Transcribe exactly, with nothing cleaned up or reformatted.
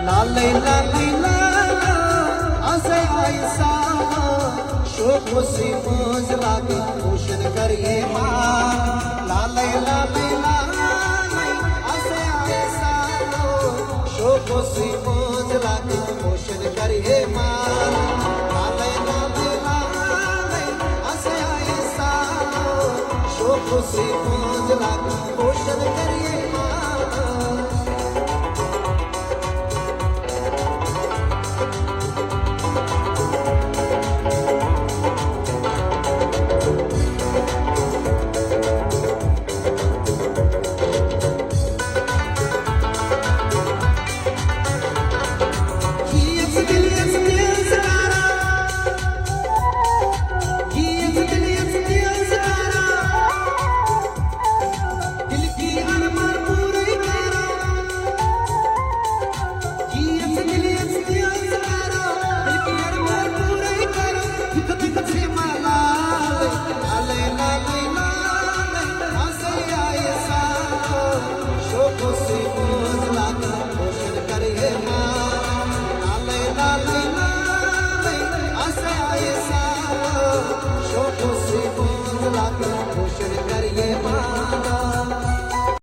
لالے لالے لالا، اسے آئی ساما، شوق سی موج لاگا، روشن کریے ماں۔ لالے لالے لالا، اسے آئی ساما، شوق سی موج لاگا، روشن کریے ماں۔ لالے لالے لالا، اسے آئی ساما، شوق سی موج لاگا، روشن کریے ماں۔